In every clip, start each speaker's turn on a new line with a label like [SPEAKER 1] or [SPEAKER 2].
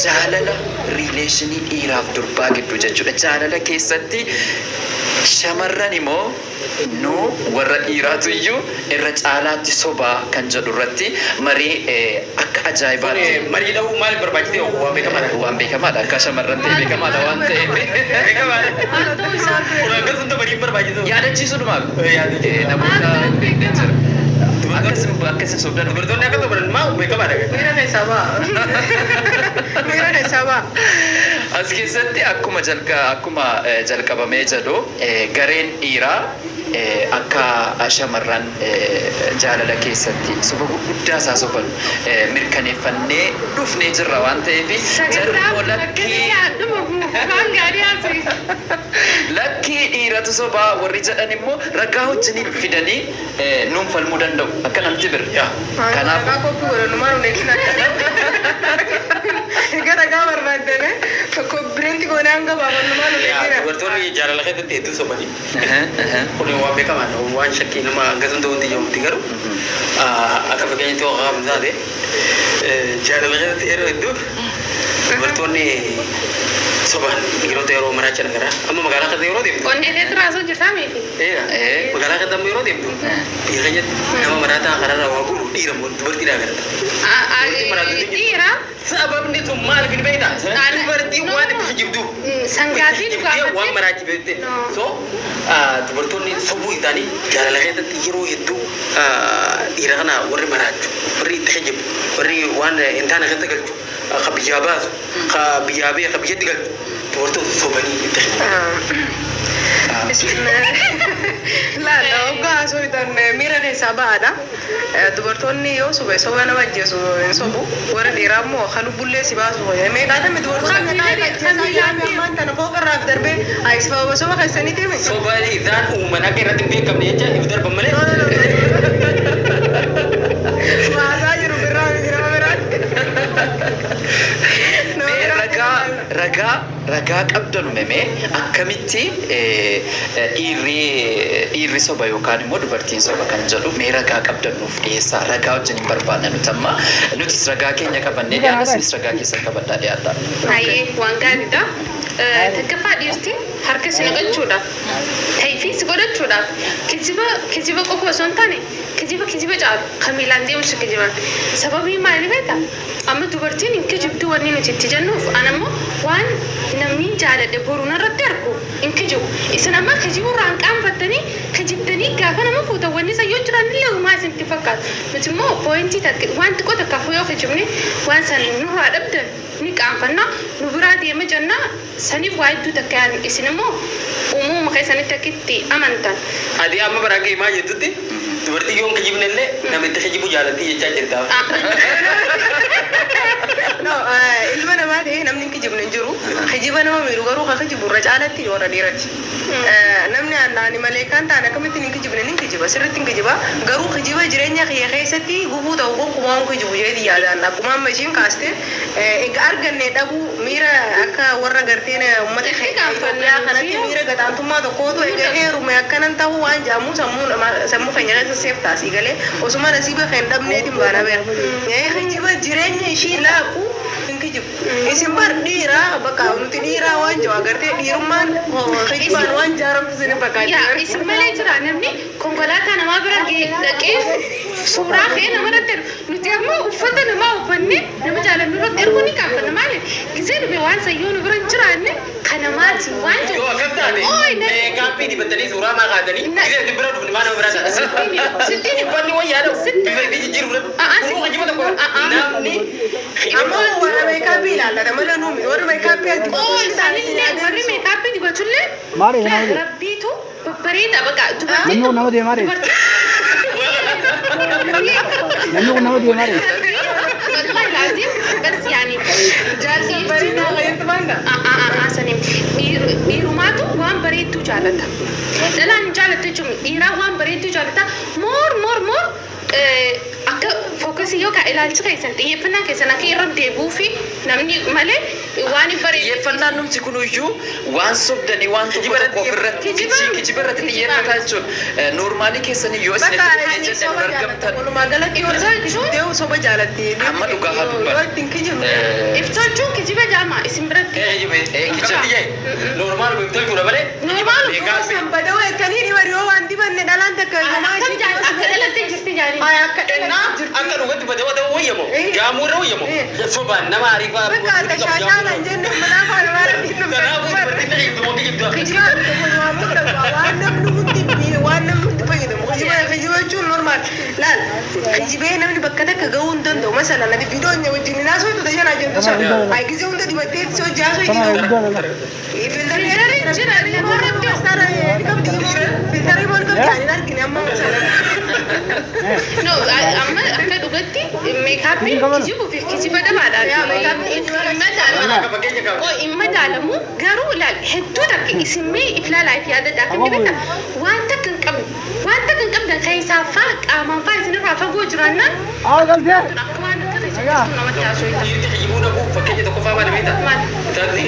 [SPEAKER 1] Jaalala, relation dhiiraaf durbaa gidduu jechuudha. Jaalala keessatti shamarran immoo nu warra dhiiraatu iyyuu irra caalaatti sobaa kan jedhu irratti marii akka ajaa'ibaatti.
[SPEAKER 2] Marii dha'uu maaliif barbaachise? Waan beekamaadha.
[SPEAKER 1] Waan beekamaadha, akka shamarran ta'e beekamaadha waan ta'eef.
[SPEAKER 2] Beekamaadha. Kun akkas hunda mariin barbaachisu.
[SPEAKER 1] Yaadachiisuudhumaaf.
[SPEAKER 2] Yaadachiisuu.
[SPEAKER 1] Namoota hin beekne jira. Akkasin akkasin sobdan.
[SPEAKER 2] Dubartoonni akka soban maa beekamaadha.
[SPEAKER 3] Miira keessaa ba'a. Miira keessaa ba'a.
[SPEAKER 1] As keessatti akkuma jalqabamee jedhu, gareen dhiiraa akka shamarran jaalala keessatti soba gurguddaa isaa soban mirkaneeffannee dhufnee jirra waan ta'eef, jarri immoo lakkii
[SPEAKER 4] Waan gaarii haasa'e.
[SPEAKER 1] Lakkii, dhiiratu sobaa warri jedhan immoo ragaa wajjiniin fidanii nuun falmuu danda'u akka namti bir. Kanaaf
[SPEAKER 3] Ragaa qophii godhannu maal hundeessina? Egaa ragaa barbaaddane tokko bireenti goonee hanga baafannu maal hundeessina?
[SPEAKER 2] Dubartoonni jaalala keessatti hedduu sobanii. Kun waan beekamaadha. Waan shakkii nama hanga sun ta'utti jedhamutti garuu akka fakkeenyatti waan qabu taate, jaalala keessatti yeroo hedduu dubartoonni soban dhiirota yeroo maraachan agarra. Amma magaalaa keessa yeroo deemtu.
[SPEAKER 4] Onnee keetti raasuu jirtaa miti?
[SPEAKER 2] Magaalaa keessa amma yeroo deemtu, biyya keenyatti nama maraataa karaarraa waa guuru dhiira moo dubartiidhaa agarta?
[SPEAKER 4] Dhiira.
[SPEAKER 2] Sababni sun maal hin beektaa? Dubartiin waan itti kijibdu.
[SPEAKER 4] Sangaatii nu
[SPEAKER 2] Kijibdee waan
[SPEAKER 4] gaafatte.
[SPEAKER 2] maraachi beekte.
[SPEAKER 4] No.
[SPEAKER 2] So dubartoonni sobuu isaanii jaalala keessatti yeroo hedduu dhiira kana warri maraachu, warri itti kijibu, warri waan hin taane keessa galchu, ka biyyaa baasu, ka biyyaa bee, ka biyyatti galchu, dubartoota sobanii itti kijibu.
[SPEAKER 3] Laala, hoggaa haasoftan miira keessaa ba'aadha. Dubartoonni yoo sobe, soba nama ajjeesu hin sobu. Warri dhiiraa immoo kan lubbullee si baasu. Meeqaatami dubartoota meeqaa ajjeesaa yaame ammaan tana fooqarraaf darbee sababa soba keessaniiti miti.
[SPEAKER 2] Sobanii isaan uuman akka irratti hin beekamne jecha if darban malee.
[SPEAKER 3] Maasaa jiru birraa miti, nama biraatti.
[SPEAKER 1] Mee ragaa qabdanu mee, akkamitti dhiirri soba yookaan immoo dubartiin soba kan jedhu mee ragaa qabdan nuuf dhiyeessaa. Ragaa wajjin hin barbaanne nuti amma. Nutis ragaa keenya qabannee dhiyaanna, isinis ragaa keessan qabadhaa dhiyaadha.
[SPEAKER 4] Baay'ee waan gaariidha. Takkaffaa, dhiirti harka si naqachuudhaaf, tayfii si godhachuudhaaf, kijiba kijiba qofa osoo hin taane kijiba kijiba caalu kan miilaan deemu si kijiban. Sababii maali beektaa? Amma dubartiin hin kijibdu wanni nuti itti jennuuf, an ammoo waan namni jaaladhe boru narratti argu hin kijibu. Isin amma kijiburraa hin qaanfattanii kijibdanii gaafa nama fuutan wanni san yoo jiraan illee homaa isinitti fakkaatu. Nuti immoo point takka waan xiqqoo takkaafuu yoo kijibne, waan san nurraa dhabdan ni qaanfanna, nu biraa deema jenna, saniif waa hedduu takka yaadnu. Isin immoo uumamuma keessanitti akka itti amantan.
[SPEAKER 2] Ati amma bara akka himaa jirtutti dubartii yoon kijibne illee nama itti kijibu jaalatti jechaa jirta.
[SPEAKER 3] No, ilma namaa ta'ee namni hin kijibne hin jiru. Kijiba nama miidhu garuu kan kijibu irra caalatti warra dhiirati. Namni ani malee kan ta'an akkamittiin hin kijibne? Ni kijiba, sirriitti hin kijiba. Garuu kijiba jireenya kiyya keessatti gufuu ta'u gonkumaa hin kijibu jedhee yaadaan. Akkuma amma ishiin kaaste, egaa arganne dhabuu miira akka warra garteen uummata
[SPEAKER 4] Itti
[SPEAKER 3] keenya
[SPEAKER 4] gaafannaa
[SPEAKER 3] Itoophiyaa kanatti
[SPEAKER 4] nuti.
[SPEAKER 3] Miira gataantummaa tokkootu egaa heerume akkanan ta'uu waan jedhamu sammuu keenya keessa seef taasii galee osuma nasiiba keen dhabneetiin baana beera. Kijiba jireenya ishii laaqu hin kijibu. Isin bar dhiiraa, bakka nuti dhiiraa waan jiru agartee, dhiirummaan kijibaan waan jaaramtu isin hin fakkaatti.
[SPEAKER 4] Yaa, isin malee jira namni konkolaataa namaa bira dhaqee suuraa ka'ee namarratti ergu. Nuti ammoo uffata namaa uffannee nama jaalannu irratti erguu ni qaanfanna. Maali gisee dhufe waan san yoo nu bira hin jiraanne kanamaati waan jiru.
[SPEAKER 2] Yoo akkam taate
[SPEAKER 4] Ooy,
[SPEAKER 2] makeup dibatanii suuraa maa kaatanii gisee itti bira dhufne maa nama biraa taate?
[SPEAKER 4] Sittiin hima.
[SPEAKER 2] Uffanni wayyaa dha'u bifa itti jijjiiru. Kun kijiba tokko namni.
[SPEAKER 3] Ammoo warra makeup ilaallata malee nuumi warra makeup ati
[SPEAKER 4] Oo, isaanillee warri makeup dibatullee
[SPEAKER 5] Maali nama jedhu?
[SPEAKER 4] rabbiitu babbareeda baqa dubartiin.
[SPEAKER 5] Namni kun nama deemaa reef. Namni kun nama deemaa reef.
[SPEAKER 4] والله العظيم بس يعني
[SPEAKER 3] Jaarsa bareedaa fayyadtu baanda.
[SPEAKER 4] Saniif dhiirumaatu waan bareedduu jaalata. Dhalaan hin jaalattu jechuun dhiiraa waan bareedduu jaalata. More more more akka focus yookaan ilaalchi keessan, xiyyeeffannaan keessan akka irra deebi'uu fi namni malee waan hin bareedu.
[SPEAKER 1] Xiyyeeffannaan numti kunuyyuu waan sobdanii waan tokko tokko ofirratti kijiba irratti xiyyeeffataa jechuudha. Normal keessanii yoo isin
[SPEAKER 3] Bakka
[SPEAKER 1] itti
[SPEAKER 3] inni
[SPEAKER 1] jenne
[SPEAKER 3] soba jaalata.
[SPEAKER 1] argamtan.
[SPEAKER 3] Walumaa galatti yoo
[SPEAKER 4] Iftoolchuun
[SPEAKER 3] deemu soba jaalatti.
[SPEAKER 1] Amma dhugaa haa
[SPEAKER 3] Yoo
[SPEAKER 1] dubbannu.
[SPEAKER 3] ittiin kijibu.
[SPEAKER 4] Iftoolchuun kijiba.
[SPEAKER 2] Kijiba.
[SPEAKER 1] Kijiba.
[SPEAKER 2] Normal beektuu malee.
[SPEAKER 4] Normal.
[SPEAKER 3] Badawaa akkanii dhibari yoo waan dibanne dhalaan takka
[SPEAKER 4] Akkam jaal akka dhalattee jirti jaaliin.
[SPEAKER 3] Ay, akka
[SPEAKER 2] Ennaa akka dhugatti badawaa ta'uu wayyamoo. Jaamuu irra wayyamoo. Sobaan nama ariifaa.
[SPEAKER 3] Bakka adda shaashaala hin jenne mana afaan amaaraatiin
[SPEAKER 2] Kanaafuu dubartiin kijibdu moo kijibdu?
[SPEAKER 3] Kijiba waan namni hundi waan namni hundi fayyadamu. Kijiba kijiba jechuun normal. Laal kijibee namni bakka takka gahuu hin danda'u. Masalan ati viidiyoo hin wajjin hin haasoftu tajaajila jentu sana. Ay gisee hunda dibattee si hojii haasoo
[SPEAKER 5] Sana
[SPEAKER 3] Filtarri
[SPEAKER 4] jira,
[SPEAKER 3] Filtarri maal qabdi ani hin argine amma masalan.
[SPEAKER 4] No, amma akka dhugatti makeupiin kijibuu fi kijiba dhabaadha.
[SPEAKER 3] Makeupiin
[SPEAKER 2] Akka fakkeenya qaba.
[SPEAKER 4] Hin madaalamu garuu ilaal hedduu takka isin mee if ilaalaa if yaadadha akka dibata waan takka hin qabne waan takka hin qabne keessaa faa qaamaan faa isinirraa fagoo jiraannaan
[SPEAKER 5] Haa galtee.
[SPEAKER 4] akka waan akka keessa jirtu namatti haasoo.
[SPEAKER 2] Dhiirri kijibuu dhabuu fakkeenya tokkoffaa maal beektaa?
[SPEAKER 4] Maal?
[SPEAKER 2] Taatee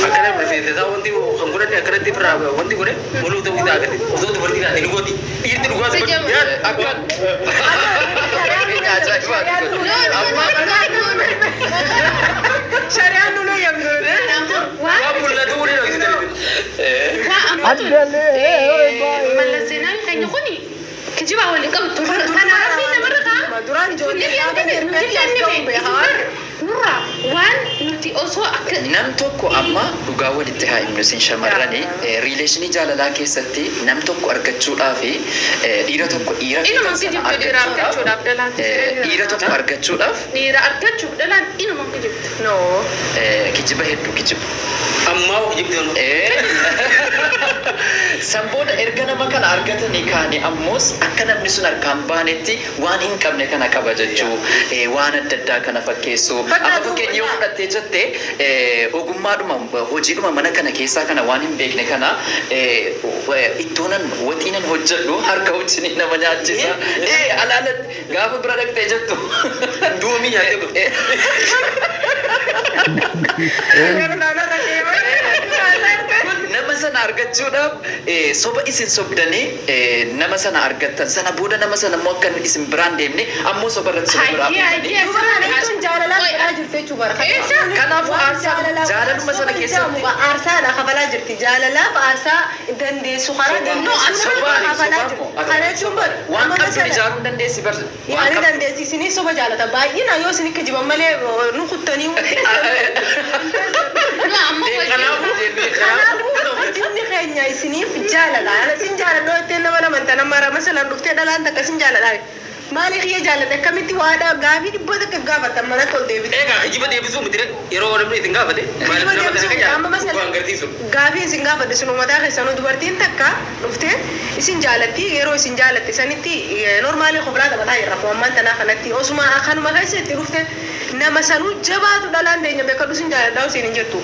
[SPEAKER 2] akkana rifeensa isaa wanti kan godhanne akkanatti irraa wanti godhe moluu ta'uu isaa agarsiisa. Osoo dubartii taate ni gooti. Dhiirti dhugaa
[SPEAKER 4] Si jedhamu.
[SPEAKER 1] Akka ajaa'ibaati.
[SPEAKER 3] Shari'aan nu yamdu.
[SPEAKER 4] Waan
[SPEAKER 2] Waan mul'atu waliin hojjetan.
[SPEAKER 4] waan amma
[SPEAKER 5] Addeellee.
[SPEAKER 4] Mallas Zeenaawi keenya kuni kijibaa waliin qabu kana rabbii namarra ka'a.
[SPEAKER 3] Duraan ijoollee
[SPEAKER 4] Nurraa waan nuti osoo akka
[SPEAKER 1] Nam tokko amma dhugaa walitti haa himnu, isin shamarranii relationii jaalalaa keessatti nam tokko argachuudhaaf, dhiira tokko dhiira
[SPEAKER 4] Inuma
[SPEAKER 1] feetan sana
[SPEAKER 4] kijibdu dhiira argachuudhaaf dhalaan.
[SPEAKER 1] Dhiira tokko argachuudhaaf
[SPEAKER 4] Dhiira argachuuf dhalaan inuma kijibdu.
[SPEAKER 3] No.
[SPEAKER 1] Kijiba hedduu kijibu.
[SPEAKER 2] Ammaa kijibdu.
[SPEAKER 1] San booda erga nama kana argatanii kaanii ammoos akka namni sun harkaan baanetti waan hin qabne kana qaba jechuu, waan adda addaa kana fakkeessu. Amma fakkeenya yoo fudhattee jette, ogummaadhuma hojiidhuma mana kana keessaa kana waan hin beekne kana ittoonan waxiinan hojjedhu harka wajjin nama nyaachisa. Alaalatti gaafa bira dhaqxee jettu.
[SPEAKER 2] Duumii nyaatee bulti.
[SPEAKER 1] Nama sana argachuudhaaf soba isin sobdanii nama sana argattan sana booda nama sana immoo akka isin biraan deemne ammoo soba irratti soba biraa
[SPEAKER 4] Hayyee
[SPEAKER 1] fuutanii.
[SPEAKER 4] hayyee.
[SPEAKER 3] Duba kana jechuun jaalalaa godhaa jirti jechuudha.
[SPEAKER 1] Kanaafuu aarsaa jaalaluma sana keessatti
[SPEAKER 3] aarsaadha kafalaa jirti. Jaalalaaf aarsaa dandeessu karaa dandeessu
[SPEAKER 1] Sobaan
[SPEAKER 3] kafalaa jirti. Kana jechuun bar
[SPEAKER 1] waan qabdu ijaaruu hin dandeessi bar. Waan
[SPEAKER 3] Yaani
[SPEAKER 1] qabdu.
[SPEAKER 3] dandeessi isinii soba jaalata baay'ina yoo isin kijiban malee nu kuttanii.
[SPEAKER 4] No, amma
[SPEAKER 2] Kanaafuu
[SPEAKER 3] Kanaafuu kijibni keenya isiniif jaalala. Ana isin jaaladha jettee nama lamanta nama masalan dhuftee dhalaan takka isin jaaladha. Maaliif kiyya jaalladha akkamitti waadhaa gaafii dhibboo takka gaafatan manatti ol deebite.
[SPEAKER 2] Egaa kijiba deebisuu miti yeroo namni isin gaafate maaliif nama kana kan
[SPEAKER 3] Amma
[SPEAKER 2] jaalatu waan agarsiisu.
[SPEAKER 3] Gaafii isin gaafadhe sun mataa keessanuu dubartiin takka dhuftee isin jaalatti yeroo isin jaalatte sanitti normaalii kobilaa taphataa jirra ammaan tanaa kanatti osuma kanuma keessa itti dhufte nama sanuu jabaatu dhalaan teenya beekadhu isin jaaladhaa isin hin jettu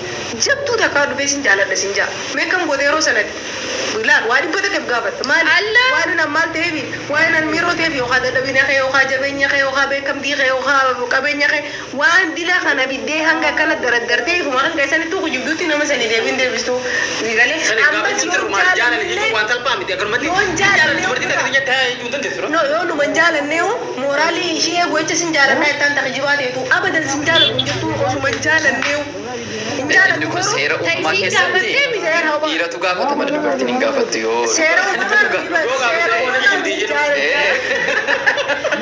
[SPEAKER 3] jabtuu takka dhufee isin jaaladha isin jaa meeqam goote yeroo sanatti laal waa dhibba takka gaafatte maali
[SPEAKER 4] Allah.
[SPEAKER 3] waan nan maal ta'eefi waan nan miiroo ta'eefi yookaan dadhabina kee yookaan jabeenya kee yookaan beekamtii kee yookaan qabeenya kee waan dila kana biddee hanga akkana daraddartee ifuma hanga isanitti kujibduutti nama sanii deebiin deebistu galee
[SPEAKER 2] Sani gaafa jiru maal jaalala jechuun waan salphaa miti akkanumatti
[SPEAKER 3] Yoon jaalallee
[SPEAKER 2] dubartiin takka jettee jechuun dandeessu.
[SPEAKER 3] No, yoo numa hin jaalanne mooraalii ishee eegu sin jaalannaa jettaan takka jibaa ta'etu abadan sin jaaladhu hin jettu osuma hin jaalanne hin
[SPEAKER 1] Inni
[SPEAKER 3] jaaladhu
[SPEAKER 1] kun seera uumamaa
[SPEAKER 4] Ta'isii
[SPEAKER 1] keessatti
[SPEAKER 4] gaafattee miti.
[SPEAKER 1] dhiiratu gaafata malee dubartiin hin gaafattu yoo.
[SPEAKER 3] Seera uumamaa seera uumamaa.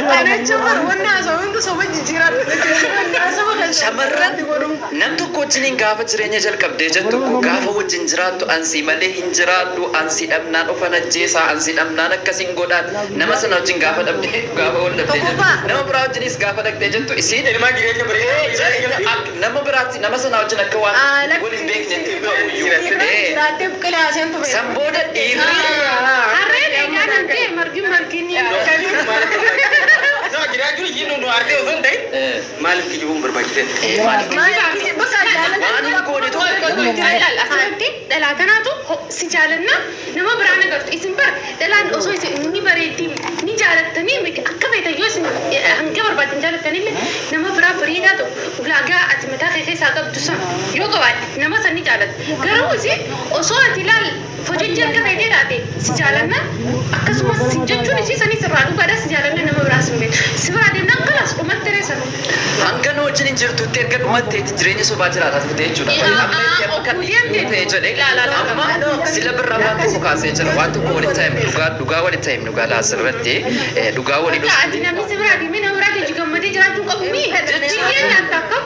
[SPEAKER 3] Kana jechuun bara wanni haasa'u hundi soba jijjiiraa jechuudha.
[SPEAKER 1] Shamarran nam tokko wajjiniin gaafa jireenya jalqabdee jettu gaafa wajjin jiraattu ansii malee hin jiraadhu, ansii dhabnaan ofan ajjeesaa, ansii dhabnaan akkasiin godhaan, nama sana wajjin gaafa dhabdee gaafa wal dhabdee jettu
[SPEAKER 3] Tokkoffaa.
[SPEAKER 1] nama biraa wajjinis gaafa dhaqxee jettu isiin
[SPEAKER 2] Ilmaan jireenya bareedaa.
[SPEAKER 1] Nama biraatti nama sana wajjin akka waan wal hin beeknetti ta'uyyuu.
[SPEAKER 3] Jiraattee buqqee haaseen tufe.
[SPEAKER 1] San booda dhiirri
[SPEAKER 4] Harreen eegaa nan ta'e margi margini.
[SPEAKER 2] Nama jiraachuu ishiin nu aartee osoo hin ta'in maaliif kijibuun barbaachisee?
[SPEAKER 1] Maaliif
[SPEAKER 3] Bakka jaalala
[SPEAKER 1] waan hin goone tokko
[SPEAKER 4] Ilaal asirratti dhalaa tanaatu si jaalannaa nama biraan agartu isin bara dhalaan osoo isin ni bareeddii ni jaalattanii miti akka feetan yoo isin hanga barbaadan jaalatanillee nama biraa bareedaa ta'u ulaagaa ati mataa kee keessaa qabdu san yoo qabaatte nama san ni jaalatta. Garuu isin osoo ati ilaal Fojojii akka ta'e taate si jaalanna, akkasumas si jechuun isii sanii sirraa dhugaadha, si jaalanna, nama biraas hin beeku. Si biraa deemnaan kalaas dhumatti reessa.
[SPEAKER 1] Hanga nu wajjin hin jirtutti erga dhumatteetti jireenya sobaa jiraataa turte jechuudha. Amma itti amma kan ta'e jedhe amma sila birraa waan tokko kaasee jira. Waan tokko walitti himu, dhugaa dhugaa walitti himu, dhugaa laasirratti dhugaa walii
[SPEAKER 4] Bakka ati namni si biraa deemee nama biraa keessa gammadee jiraachuu qabu mi? Biyyeen nyaata akkam?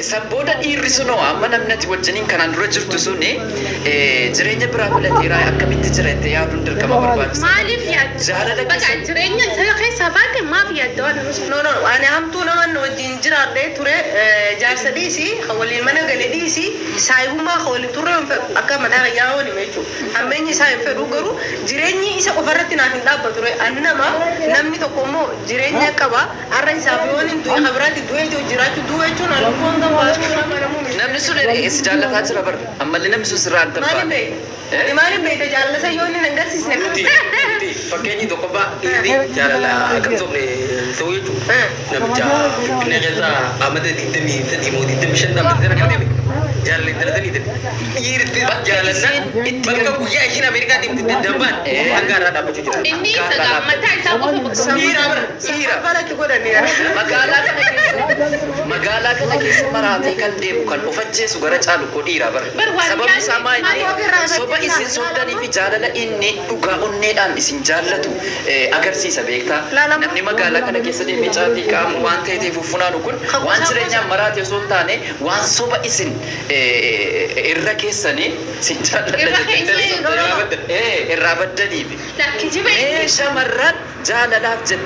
[SPEAKER 1] San booda dhiirri sunoo amma namni ati wajjiniin kanaan dura jirtu suni jireenya biraa filateeraa, akkamitti jira jettee yaaduun dirqama barbaachisa.
[SPEAKER 4] Maaliif yaadda?
[SPEAKER 1] Jaalala
[SPEAKER 4] Bakka
[SPEAKER 1] keessatti-
[SPEAKER 4] jireenya isa keessaa baate maaf yaadda waan nama sun?
[SPEAKER 3] No, ani hamtuu naman wajjin jiraadhee ture, jaarsa dhiisi, kan waliin mana gale dhiisi, saayibummaa kan waliin turre hin fedhu, akka mataa kiyyaa waliin jechuudha. Hammeenyi isaa hin fedhu, garuu jireenyi isa qofarratti naaf hin dhaabbatu ture. Ani nama, namni tokko immoo jireenya qaba. Har'a isaaf yoon hin du'e, kan biraatti du'ee jiraachuu, du'e jechuun ani lubbuun kan baasuu nama namuu miti.
[SPEAKER 1] Namni sun si jaallataa jira bara. Ammallee namni sun sirraa adda
[SPEAKER 3] Maaliin
[SPEAKER 1] baane.
[SPEAKER 3] beekta? Ani maaliin beekta jaalala yoo inni hin agarsiisne?
[SPEAKER 2] Nuti fakkeenyi tokkoffaa, dhiirri jaalala akka hin sobne ta'uu jechuudha. Namicha Finfinnee keessa amata 23 moo 25 dhaabbatee akka deeme jaalala intala sanii ta'e. Dhiirri jaalanna bakka guyyaa ishiin Ameerikaa deemte dambaan hanga har'aa dhaabbachuu jira.
[SPEAKER 4] Inni isa mataa isaa qofa bakka
[SPEAKER 2] Dhiira bara.
[SPEAKER 1] Dhiira.
[SPEAKER 3] Falatti godhaniira.
[SPEAKER 1] Magaalaa kana keessa maraatee kan deemu, kan of ajjeesu gara caalu koo dhiira bara.
[SPEAKER 4] Bar waan
[SPEAKER 1] Sababni isaa maal
[SPEAKER 4] maal
[SPEAKER 1] inni soba isin sobdanii fi jaalala inni dhugaa onneedhaan isin jaallatu agarsiisa, beektaa.
[SPEAKER 3] Laalama.
[SPEAKER 1] Namni magaalaa kana keessa deemee caatii qaamu waan ta'e ta'eef funaanu kun waan jireenyaan maraate osoo hin taane, waan soba isin irra keessanii sin jaalladha
[SPEAKER 4] Irra
[SPEAKER 1] jettanii
[SPEAKER 4] keenya-
[SPEAKER 1] irraa baddaniifi.
[SPEAKER 4] Kijiba.
[SPEAKER 1] Mee shamarran jaalalaaf jettee